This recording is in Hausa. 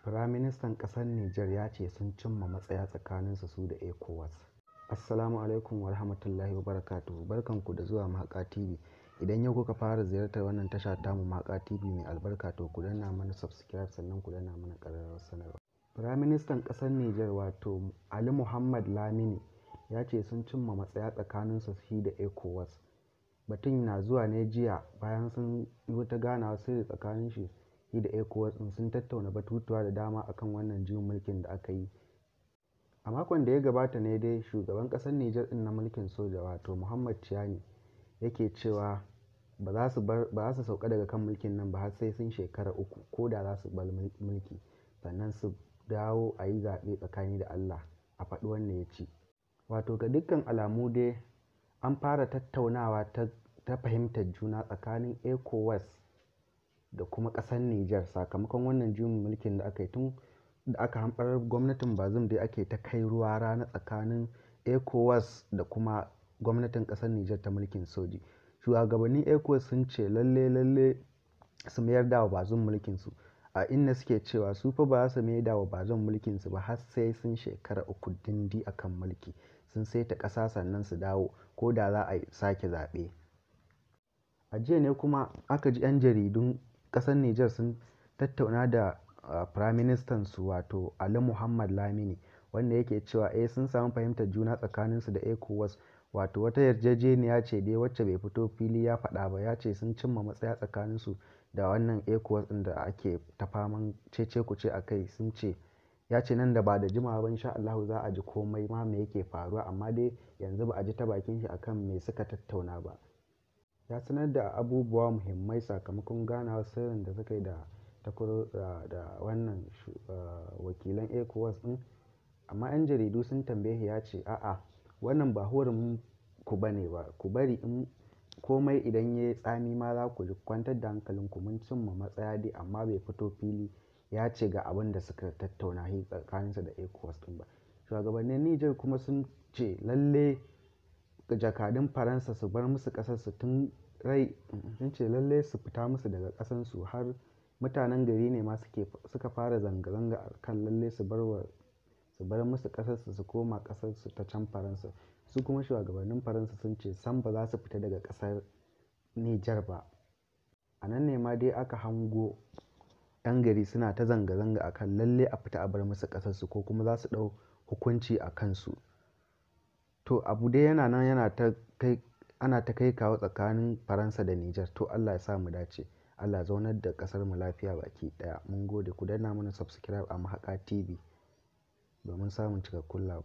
Firaministan ƙasar Nijar ya ce sun cimma matsaya tsakaninsu su da ECOWAS. Assalamu alaikum wa rahmatullahi wa barakatuhu. Barkanku da zuwa Mahaƙa TV. Idan yau kuka fara ziyartar wannan tasha tamu Mahaƙa TV mai albarka, to ku danna mana subscribe, sannan ku danna mana ƙararrawar sanarwa. Firaministan ƙasar Nijar, wato Ali Muhammad Lamini, ya ce sun cimma matsaya tsakaninsu shi da ECOWAS. Batun na zuwa ne jiya bayan sun yi wata ganawa sirri tsakanin shi da ECOWAS ɗin, sun tattauna batutuwa da dama akan wannan juyin mulkin da aka yi. A makon da ya gabata ne dai shugaban ƙasar Nijar ɗin na mulkin soja, wato Muhammad Chiani, yake cewa ba za su sauka daga kan mulkin nan ba har sai sun shekara 3, ko da za su bar mulki, sannan su dawo a yi zaɓe tsakani da Allah a faɗi wanda ya ci. Wato ga dukkan alamu dai an fara tattaunawa ta fahimtar juna tsakanin ECOWAS da kuma ƙasar Nijar sakamakon wannan juyin mulkin da aka yi. Tun da aka hamɓarar gwamnatin Bazoum dai ake ta kai ruwa rana tsakanin ECOWAS da kuma gwamnatin ƙasar Nijar ta mulkin soji. Shugabannin ECOWAS sun ce lalle lalle su mayar da wa Bazoum mulkin su, a inda suke cewa su fa ba za su mayar da wa Bazoum mulkin su ba har sai sun shekara 3 dindi akan mulki, sun saita ƙasa, sannan su dawo ko da za a sake zaɓe. A jiya ne kuma aka ji 'yan jaridun ƙasar Nijar sun tattauna da firaministan su, wato Ali Muhammad Lamini, wanda yake cewa eh, sun samu fahimtar juna tsakaninsu da ECOWAS. Wato wata yarjejeniya ce dai wacce bai fito fili ya faɗa ba. Ya ce sun cimma matsaya tsakaninsu da wannan ECOWAS ɗin da ake ta faman cece-kuce a kai. Sun ce, ya ce nan da ba da jimawa ba insha Allahu za a ji komai ma me yake faruwa, amma dai yanzu ba a ji ta bakin shi akan me suka tattauna ba. Ya sanar da abubuwa muhimmai sakamakon ganawar sirrin da suka yi da wannan wakilan ECOWAS ɗin. Amma 'yan jaridu sun tambaye ya ce a'a, wannan ba hurumin ku bane ba, ku bari in komai idan ya yi tsami ma za ku ji, kwantar da hankalinku, mun cimma matsaya dai. Amma bai fito fili ya ce ga abin da suka tattauna tsakaninsa da ECOWAS ɗin ba. Shugabannin Nijar kuma sun ce lalle jakadun Faransa su bar musu ƙasarsu tun rai, sun ce lalle su fita musu daga ƙasarsu, har mutanen gari ne ma suka fara zanga-zanga kan lalle su bar musu ƙasarsu su koma ƙasarsu ta can Faransa. Su kuma shugabannin Faransa sun ce sam ba za su fita daga ƙasar Nijar ba. A nan ne ma dai aka hango 'yan gari suna ta zanga-zanga a kan lalle a fita a bar musu ƙasarsu ko kuma za su ɗau hukunci a kansu. To abu dai yana nan yana ta kai, ana ta kai kawo tsakanin Faransa da Nijar. To Allah ya sa mu dace. Allah zaunar da ƙasar mu lafiya baki ɗaya. Mun gode. Ku danna mana subscribe a Mahaƙa TV domin samun cikakkun labarai.